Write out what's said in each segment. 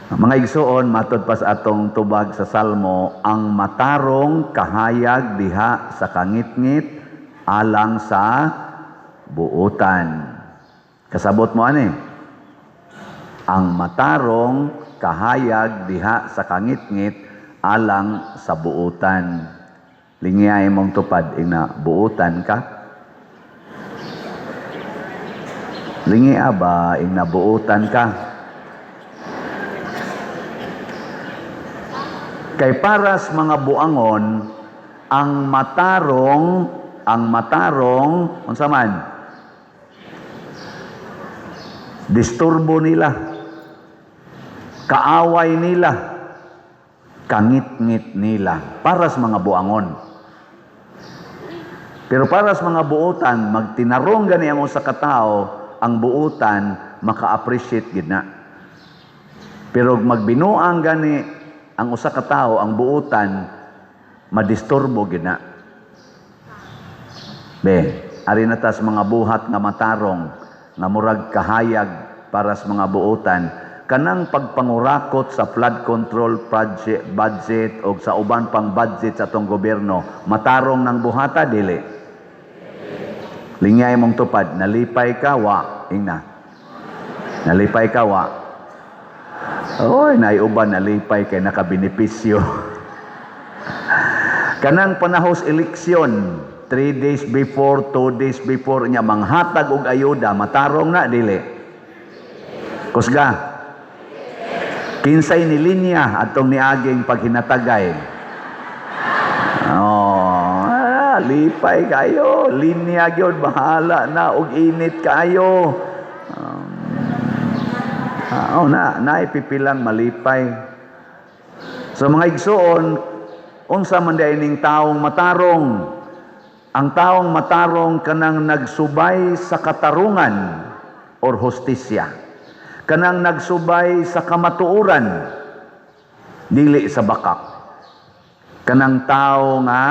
Mga igsuon, matod pa sa atong tubag sa Salmo, ang matarong kahayag diha sa kangitngit alang sa buutan. Kasabot mo ani? Ang matarong kahayag diha sa kangitngit alang sa buutan. Lingiyay mong tupad, ina buutan ka. Lingi ba, ina buutan ka. Kay paras mga buangon, ang matarong, unsa man? Disturbo nila, kaaway nila, kangitngit nila, para sa mga buangon. Pero para sa mga buutan, magtinarong gani ang usa ka tawo, ang buutan maka-appreciate gid na. Pero magbinuang gani ang usa ka tawo, ang buutan madisturbo gid na. Be, ari na tas mga buhat nga matarong nga murag kahayag para sa mga buutan, kanang pagpangurakot sa flood control project budget o sa uban pang budget sa atong gobyerno, matarong ng buhata dili? Lingay mong tupad, nalipay ka wa, ingna. Nalipay ka wa. Oy, naiuban nalipay kay nakabenepisyo. Kanang panahos eleksyon, 3 days before, 2 days before niya manghatag og ayuda, matarong na dili? Kusga. Kinsay ni linya atong niaging paghinatagay. Oh, lipay kayo, linya gyud, bahala na og init kayo. Oh, na naipipilang malipay. So mga igsuon, unsa man diay ning taong matarong? Ang taong matarong kanang nagsubay sa katarungan or hustisya. Kanang nagsubay sa kamatuoran, dili sa bakak. Kanang tao nga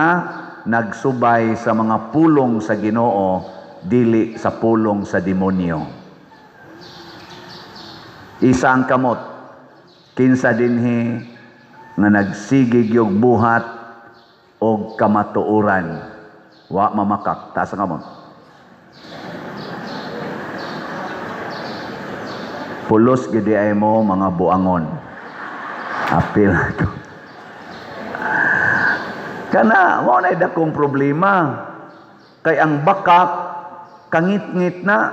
nagsubay sa mga pulong sa Ginoo, dili sa pulong sa demonyo. Isa ang kamot, kinsa dinhi nga nagsigig yung buhat og kamatuoran, wa mamakak, taas ang kamot. Pulos gidi ay mo mga buangon. Apil ko. Kana mo na dakong problema. Kay ang bakak kangitngit na,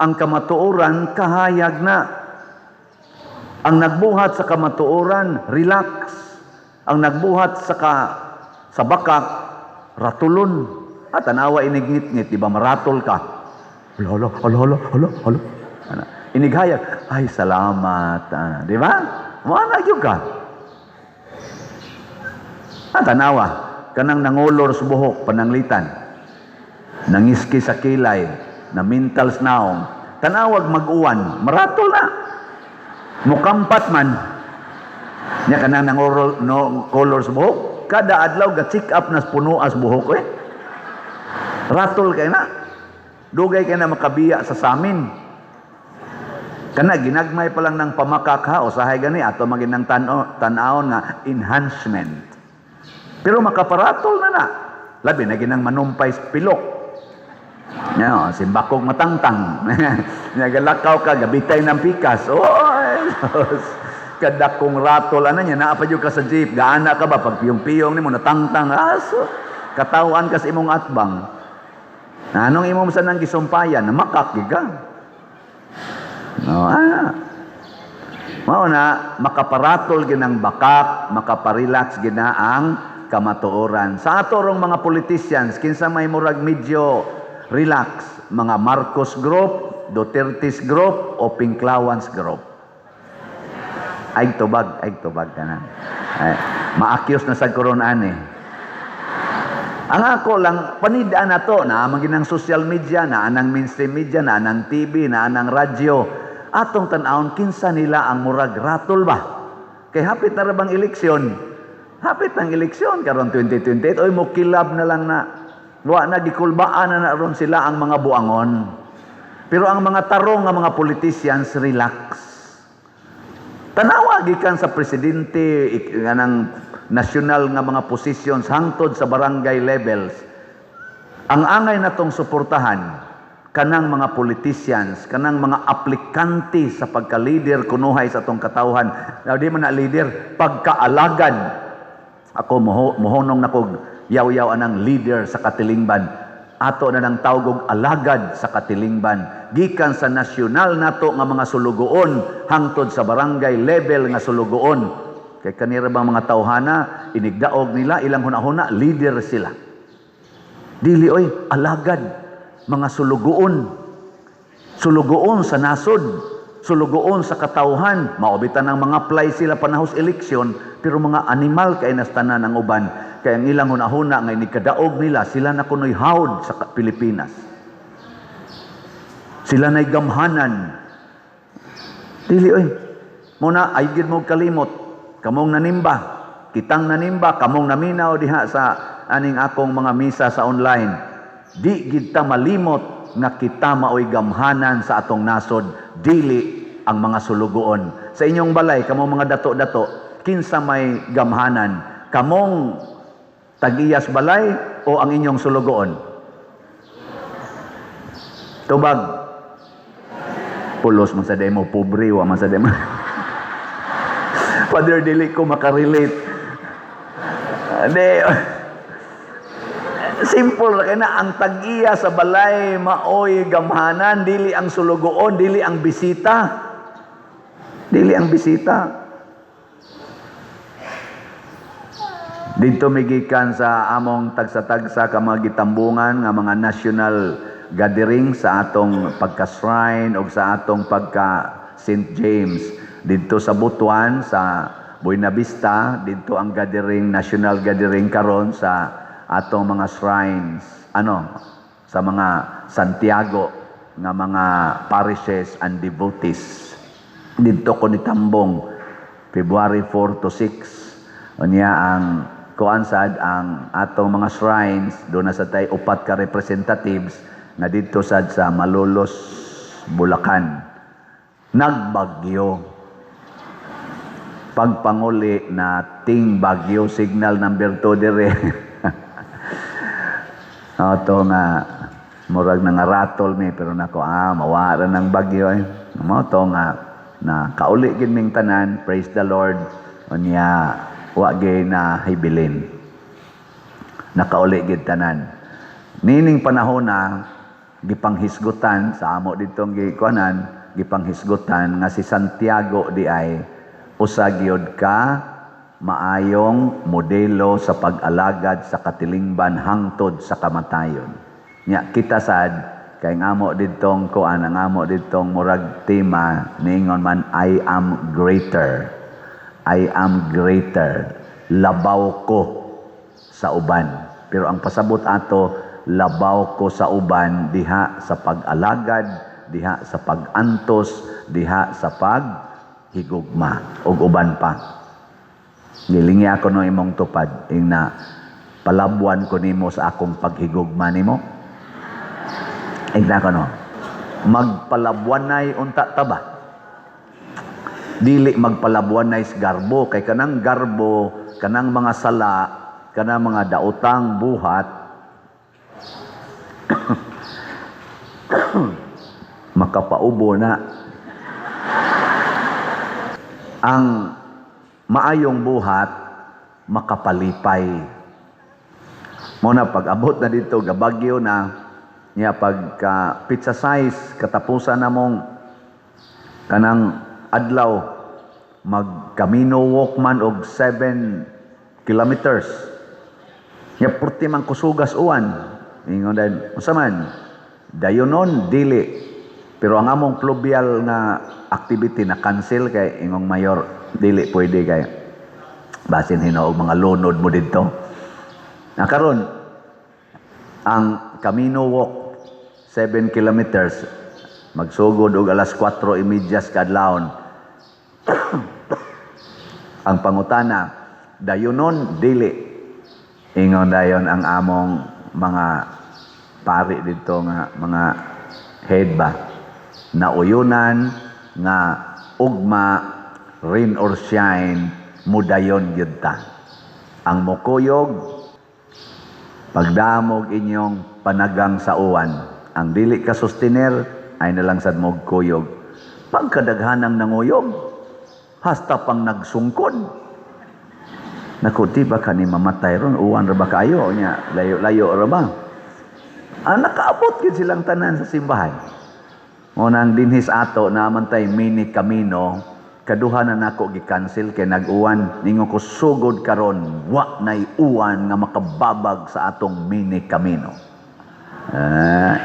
ang kamatuoran kahayag na. Ang nagbuhat sa kamatuoran relax. Ang nagbuhat sa bakak ratulon. At tanawa inigngit-ngit, di ba maratol ka? Hala, hala, hala, hala, hala. Ana, inighayag, ay salamat. Di ba? Mo na gyud ka. At tanawa, kanang nangulor sa buhok, pananglitan. Nangiski sa kilay, na mental naong. Tanawag mag-uwan, maratol na. Mukampat man. Nya kanang nangulor no color sa buhok, kada adlaw ga check up nas punuas buhok eh. Ratol kay na. Dugay kay na makabiya sa samin. Kana ginagmay pa lang ng pamakak ha, usahay gani ato magin ng tan-awon nga enhancement. Pero makaparatol na na. Labi na ginang manumpay sa pilok. Nya, simbakog matangtang. Nya galakaw ka gabitay ng pikas. Oh, sus. Kadakong ratol ana niya naa pa jud ka sa jeep, gaana ka ba pag piyong-piyong nimo natangtang aso. Katawan ka sa imong atbang. Na anong imong sa nang gisumpayan, namakak gyud ka. No, ah. Mao na makaparatol ginang bakak, makaparelax gina ang kamatuoran. Sa ato rong mga politicians, kinsa may murag medyo relax, mga Marcos Group, Duterte's Group o Pinklawans Group. Ay tubag tanan. Ay, maakyos na sa koron ani. Ang ako lang, panidaan na to, na ginang social media, na anang mainstream media, na anang TV, na anang radyo. Atong tan-awon, kinsa nila ang murag ratol ba? Kay hapit na ra bang eleksyon? Hapit ng eleksyon, karon 2028, oy mo kilab na lang na. Wa na gikulbaan na na ron sila ang mga buangon. Pero ang mga tarong nga mga politicians, relax. Tanawa gikan sa presidente nganang nasyonal nga mga positions hangtod sa barangay levels. Ang angay natong suportahan kanang mga politicians, kanang mga aplikante sa pagka-leader kunuhay sa atong katawhan. Now, di man na leader, pagkaalagad. Ako mohonong na kog yaw-yaw anang leader sa katilingban. Ato na nang tawgog alagad sa katilingban. Gikan sa nasyonal nato nga mga sulugoon hangtod sa barangay level nga sulugoon. Kay kanira bang mga tawhana, inigdaog nila ilang hunahuna, leader sila. Dili oy, alagad, mga sulugoon. Sulugoon sa nasod, sulugoon sa katawhan. Mao bitan ang mga apply sila panahos eleksyon, pero mga animal kay nastanan ang uban. Kay ang ilang hunahuna nga inikadaog nila, sila na kunoy hawd sa Pilipinas. Sila na'y gamhanan. Dili oy. Muna ay gid mo kalimot, kamong nanimba, kitang nanimba, kamong naminaw diha sa aning akong mga misa sa online. Di gid ta malimot nga kita maoy gamhanan sa atong nasod, dili ang mga sulugoon. Sa inyong balay, kamong mga dato-dato, kinsa may gamhanan? Kamong tag-iyas balay o ang inyong sulugoon? Tubag. Pulos man sa demo, pobre wa man sa demo. Father, dili ko makarelate. Di, simple ra kay na, ang tag-iya sa balay maoy gamhanan, dili ang sulugoon, dili ang bisita. Dili ang bisita. Didto migikan sa among tagsa-tagsa ka mga gitambungan nga mga national gathering sa atong pagka-shrine o sa atong pagka St. James. Didto sa Butuan, sa Buena Vista, didto ang gathering, national gathering karon sa atong mga shrines, ano, sa mga Santiago nga mga parishes and devotees. Didto ko nitambong February 4 to 6. Unya ang kuan sad ang atong mga shrines, doon na sa tay upat ka representatives nga didto sad sa Malolos, Bulacan. Nagbagyo. Pagpanguli na ting bagyo signal number 2 dire. Ato nga murag nangaratol mi, pero nako mawa ra ng bagyo eh. Mao to nga na kauli gid ming tanan, praise the Lord. Unya wa gyud na hibilin. Nakauli gid tanan. Nining panahon na gipanghisgutan sa amo ditong gikuanan, gipanghisgutan nga si Santiago di ay usa gyud ka maayong modelo sa pag-alagad sa katilingban hangtod sa kamatayon. Nya kita sad kay ang amo didtong kuan, ang amo didtong murag tema niingon man, "I am greater. I am greater." Labaw ko sa uban. Pero ang pasabot ato, labaw ko sa uban diha sa pag-alagad, diha sa pag-antos, diha sa paghigugma ug uban pa. Gilingi ako no imong tupad ing na palabuan ko nimo sa akong paghigugma nimo. Ingna ko no. Magpalabuanay unta ta ba? Dili magpalabuanay sa garbo kay kanang garbo, kanang mga sala, kanang mga daotang buhat makapaubo na. Ang maayong buhat makapalipay. Mo na pag abot na dito gabagyo na niya, pagka pizza size katapusan namong kanang adlaw, magkamino walk man og 7 kilometers. Nya purti man kusugas uwan. Ingon din, unsa man? Dayonon dili. Pero ang among pluvial nga activity na cancel kay ingong mayor dili pwede kay basin hinuog mga lunod mo didto. Na karon ang Camino Walk 7 kilometers, magsugod og alas 4:30 sa kadlawon. Ang pangutana, dayonon dili. Ingon dayon ang among mga pari dito nga mga head ba, nauyunan nga ugma Rain or shine, mudayon gyud ta. Ang mokuyog, pagdamog inyong panagang sa uwan. Ang dili ka sustenir, ay nalang sad mo kuyog. Pagkadaghanang nanguyog, hasta pang nagsungkod. Naku, di ba ka ni mamatay ron? Uwan ra ba kayo? Nya, layo-layo ra ba? Ah, nakaabot gyud silang tanan sa simbahan. Mo nang dinhis ato na man tay mini kamino, kaduha na nako gi-cancel kay nag-uwan. Ningon ko, sugod karon wa nay uwan nga makababag sa atong mini kamino. Ah,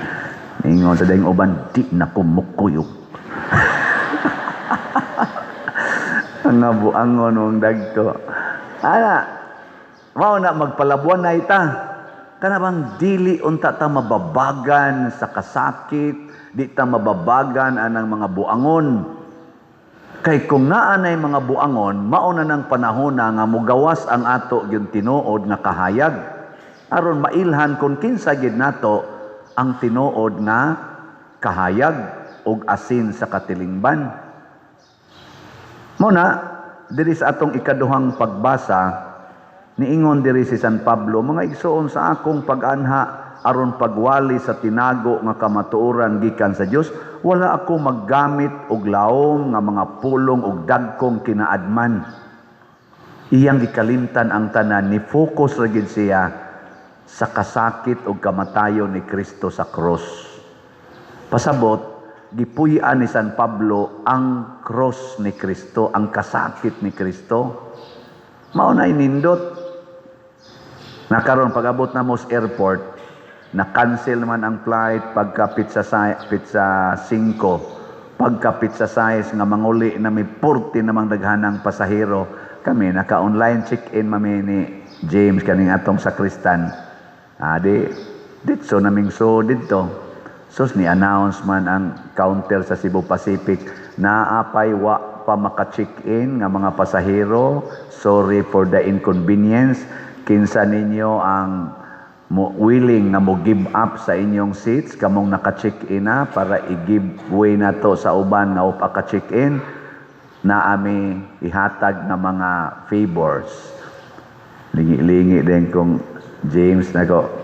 ningon sa dayong uban, di na ko mukuyog. Ang buangon mong dagko. Ana, mao na magpalabuan na ita. Kana bang dili unta ta mababagan sa kasakit, di ta mababagan anang mga buangon. Kay kung naa nay mga buangon, mao na nang panahon na nga mugawas ang ato gyud tinuod nga kahayag. Aron mailhan kung kinsa gyud nato ang tinuod nga kahayag ug asin sa katilingban. Mao na diri sa atong ikaduhang pagbasa, niingon diri si San Pablo, "Mga igsoon, sa akong pag-anha aron pagwali sa tinago nga kamatuoran gikan sa Dios, wala ako maggamit og laom nga mga pulong og dagkong kinaadman." Iyang gikalimtan ang tanan, ni focus ra gid siya sa kasakit og kamatayon ni Kristo sa krus. Pasabot, gipuy-an ni San Pablo ang cross ni Kristo, ang kasakit ni Kristo. Mao na nindot. Nakaron pag-abot na mo sa airport, na-cancel man ang flight pagka pizza pizza 5, pagka pizza size nga manguli na may 40 namang daghanang pasahero. Kami naka-online check-in mami ni James kaning atong sakristan. Ah, di ditso naming so didto. Sus, ni announce man ang counter sa Cebu Pacific, naapay wa pa maka-check-in nga mga pasahero, sorry for the inconvenience, kinsa ninyo ang mo willing nga mo give up sa inyong seats kamong naka-check-in na para i-give way na to sa uban nga wa pa ka-check-in, na ami ihatag nga mga favors. Lingi-lingi din kung James nako,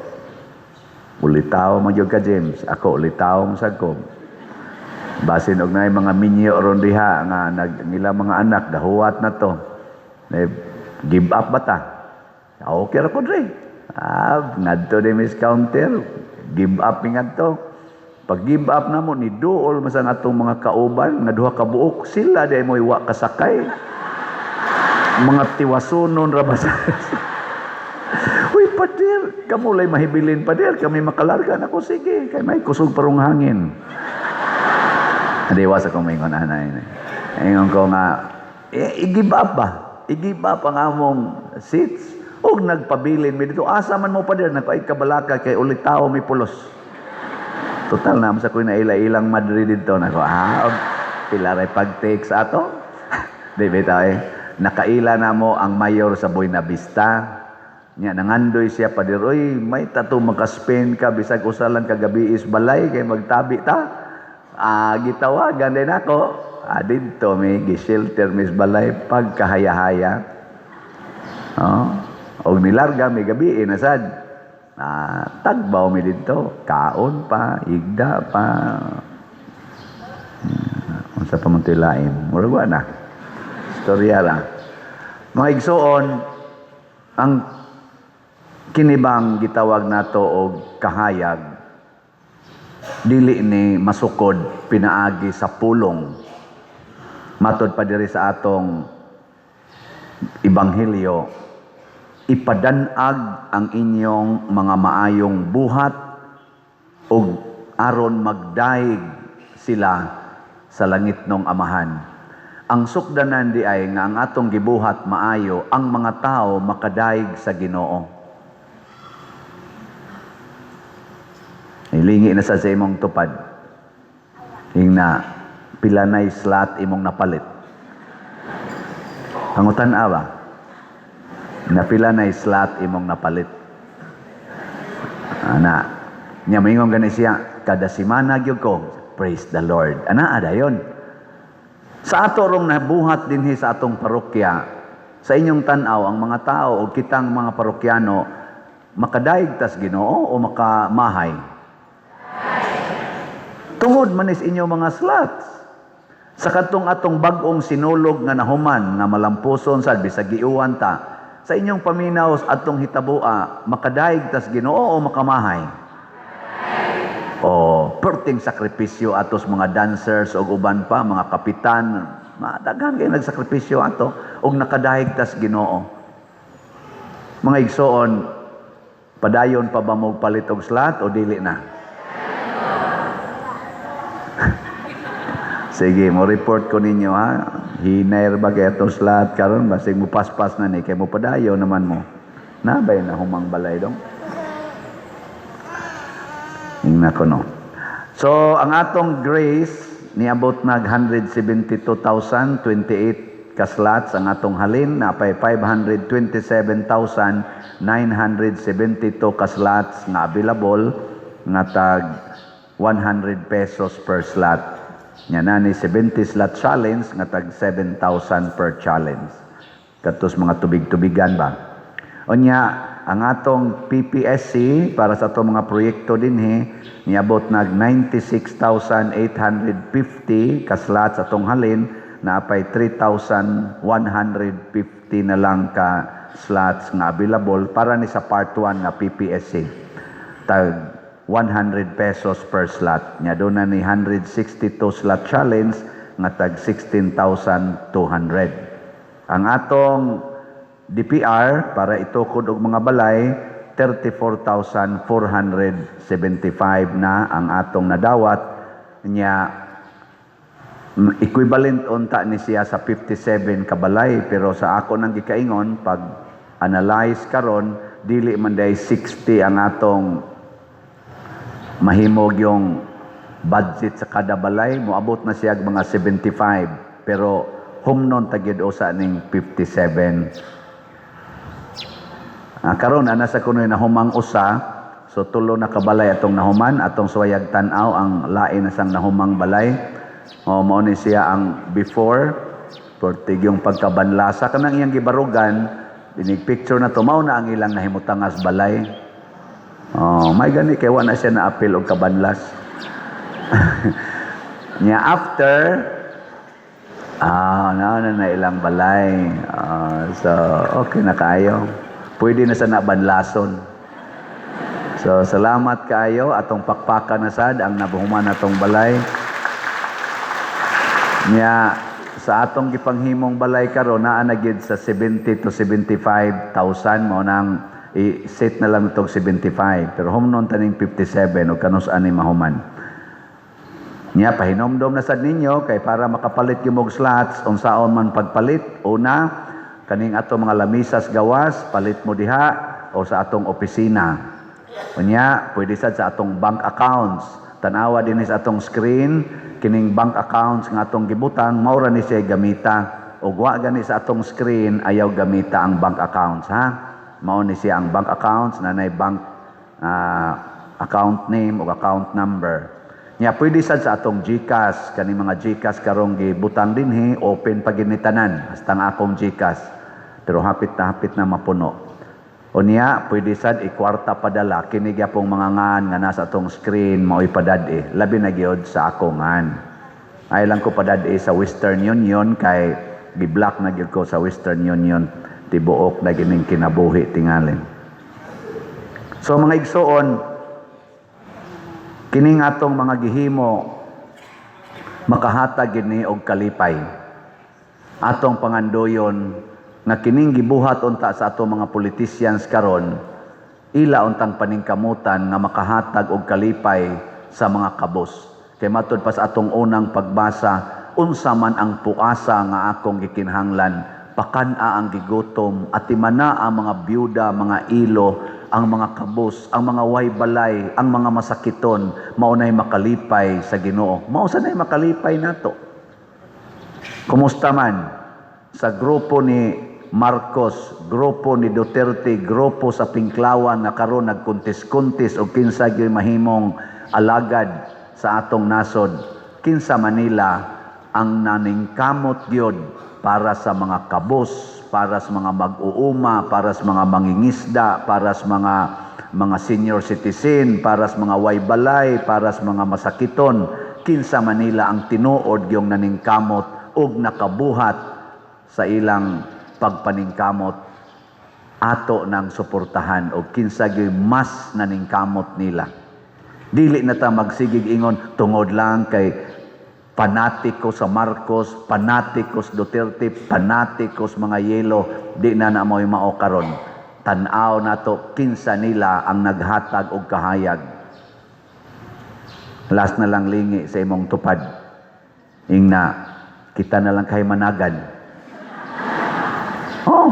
ulitaw man gyud ka, James. Ako ulitaw man sad ko. Basin og naay mga minyo ron diha nga nag nila mga anak gahuwat na to. Eh, give up ba ta? Okay ra ko dre. Ah, ngadto di miss counter, give up mi ngadto. Pag give up na mo ni duol man sa atong mga kauban nga duha ka buok, sila di mo wa kasakay. Mga tiwasunon ra ba sa. Uy, pader, kamo lay mahibilin, pader, kami makalarga na ko, sige, kay may kusog parong hangin. Hindi, wasa kong maingon, anay. Ingon ko nga, i-give up ba? I-give up ang among seats. Og nagpabilin mi dito, asa man mo, pader, nako ay kabalaka kay ulitaw mi pulos. Total na sa ko'y naila-ilang Madrid dito. Nako, ah, og pila ray pag-take sa ato. Di ba eh? Nakaila na mo ang mayor sa Buena Vista. Nya nangandoy siya, pader, oy, may tato maka-spend ka bisag usa lang ka gabi is balay kay magtabi ta. Ah, gitawagan din ako. Ah, didto mi gi-shelter mis balay pagkahaya-haya. Oh, og nilarga mi gabi na sad. Ah, tagbaw mi didto, kaon pa, igda pa. Unsa pa man to'y lain? Murag wa na. Istorya ra. Mga igsoon, ang kinibang gitawag nato og kahayag dili ni masukod pinaagi sa pulong. Matod pa diri sa atong ebanghelyo, ipadanag ang inyong mga maayong buhat ug aron magdaig sila sa langit nong Amahan. Ang sukdanan di ay nga ang atong gibuhat maayo, ang mga tao makadaig sa Ginoo. Ilingi na sa imong tupad. Ingna, pila na'y slot imong napalit. Pangutan awa, na pila na'y slot imong napalit. Ana, nya moingon gani siya, kada simana gyud ko, praise the Lord. Ana, adayon. Sa ato rong nabuhat dinhi sa atong parokya, sa inyong tan-aw, ang mga tao o kitang mga parokyano, makadaig tas Ginoo o makamahay? Tungod man is inyong mga slots. Sa kadtong atong bag-ong sinulog nga nahuman nga malampuson sad bisag giuwan ta, sa inyong paminaw atong hitaboa, makadaig tas Ginoo o makamahay? O perting sakripisyo atos mga dancers og uban pa mga kapitan, madaghan kay nagsakripisyo ato og nakadaig tas Ginoo. Mga igsoon, padayon pa ba mo palit og slot o dili na? Sige, mo report ko ninyo ha. Hinayr ba kay atong slot karon, basig mo paspas na ni kay mo padayon naman mo. Na bay na humang balay dong. Ingna ko no. So, ang atong grace niabot nag 172,028 ka slots ang atong halin, napay 527,972 ka slots nga available nga tag 100 pesos per slot. Nya na ni 70 slot challenge nga tag 7,000 per challenge. Katos mga tubig-tubigan ba. Unya, ang atong PPSC para sa atong mga proyekto dinhi niabot nag 96,850 ka slots atong halin, naapay 3,150 na lang ka slots nga available para ni sa part 1 nga PPSC. Tag 100 pesos per slot. Nya doon na ni 162 slot challenge nga tag 16,200. Ang atong DPR para itukod og mga balay, 34,475 na ang atong nadawat. Nya equivalent unta ni siya sa 57 ka balay, pero sa ako nang gikaingon pag analyze karon, dili man day 60 ang atong mahimog yung budget sa kada balay, moabot na siya og mga 75, pero humnon ta gyud usa ning 57. Karon ana sa kunoy nahumang usa, so tulo na kabalay atong nahuman, atong suwayag tan-aw ang lain na sang nahumang balay. O mao ni siya ang before, pertig yung pagkabanlasa kanang iyang gibarugan, dinig picture na to, mao na ang ilang nahimutangas balay. Oh, may gani kay wa na siya na-apil og kabanlas. Nya after na na na ilang balay. So okay na kayo. Pwede na sa nabanlason. So salamat kaayo, atong pakpakan na sad ang nabuhuman atong balay. Nya sa atong gipanghimong balay karon naa na gyud sa 70 to 75,000, mao nang i-set na lang itong 75, pero humnon taning 57 o kanus ani mahuman. Nya pahinomdom na sad ninyo kay para makapalit gyud og slots, unsaon man pagpalit. Una, kaning ato mga lamisas gawas, palit mo diha o sa atong opisina. Unya, pwede sad sa atong bank accounts. Tanawa din sa atong screen, kining bank accounts nga atong gibutang, mao ra ni siya gamita. Ug wa gani sa atong screen, ayaw gamita ang bank accounts ha. Mao ni siya ang bank accounts, nanay bank account name o account number. Nya pwede sad sa atong GCash, kani mga GCash karong gibutang dinhi, open pa gid ni tanan hasta ang akong GCash. Pero hapit na mapuno. Unya, pwede sad ikwarta padala kini gyapong mga ngan nga nasa atong screen, mao'y padad-e. Labi na gyud sa akong ngan. Ay lang ko padad-e sa Western Union kay gi-block na gyud ko sa Western Union, tibuok na gining kinabuhi tingali. So mga igsoon, kining atong mga gihimo makahatag gid ni og kalipay. Atong pangandoyon nga kining gibuhat unta sa atong mga politicians karon, ila untang paningkamutan nga makahatag og kalipay sa mga kabos. Kay matud pa sa atong unang pagbasa, unsa man ang puasa nga akong gikinahanglan, pakan-a ang gigutom, atimana ang mga byuda, mga ilo, ang mga kabos, ang mga way balay, ang mga masakiton, mao nay makalipay sa Ginoo. Mao sa nay makalipay nato. Kumusta man sa grupo ni Marcos, grupo ni Duterte, grupo sa Pinklawan nga karon nagkuntis-kuntis og kinsa gyud mahimong alagad sa atong nasod, kinsa Manila Ang naningkamot gyud para sa mga kabos, para sa mga mag-uuma, para sa mga mangingisda, para sa mga senior citizen, para sa mga waybalay, para sa mga masakiton, kinsa man nila ang tinuod yung naningkamot ug nakabuhat sa ilang pagpaningkamot, ato nang suportahan og kinsa gyud mas naningkamot nila. Dili na ta magsigig ingon tungod lang kay panatiko sa Marcos, panatiko sa Duterte, panatiko sa mga yelo, di na na mo'y mao karon. Tan-aw nato kinsa nila ang naghatag og kahayag. Last na lang, lingi sa imong tupad. Ingna, kita na lang kay managan. Oh,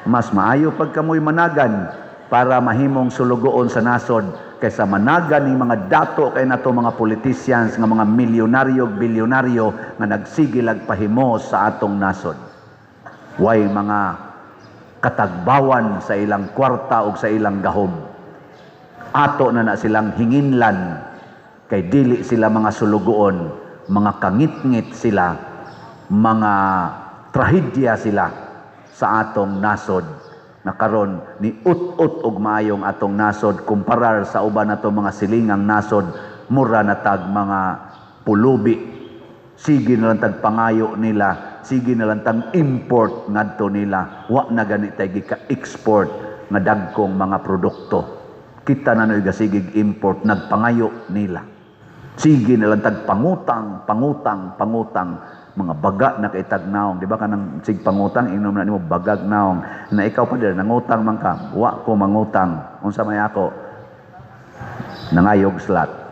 mas maayo pag kamoy managan para mahimong sulugoon sa nasod kaysa managan ni mga dato kay nato mga politicians nga mga milyonaryo, bilyonaryo nga nagsigilag pahimo sa atong nasod. Way mga katagbawan sa ilang kwarta o sa ilang gahom. Ato na na silang hinginlan kay dili sila mga sulugoon, mga kangitngit sila, mga trahedya sila sa atong nasod na karon ni ut-ut og maayong atong nasod kumparar sa uban nato mga silingang nasod, mura na tag mga pulubi. Sige na lang tag pangayo nila, sige na lang tag import ngadto nila. Wa na gani tay gika-export nga dagkong mga produkto. Kita na no'y gasigig import, nagpangayo nila. Sige na lang tag pangutang, pangutang, pangutang, mga baga na kay tag naong, di ba? Kanang sig pangutang, inom na nimo bagag naong na. Ikaw pa dir, nangutang man ka? Wa ko mangutang. Unsa may ako? Nangayog slot.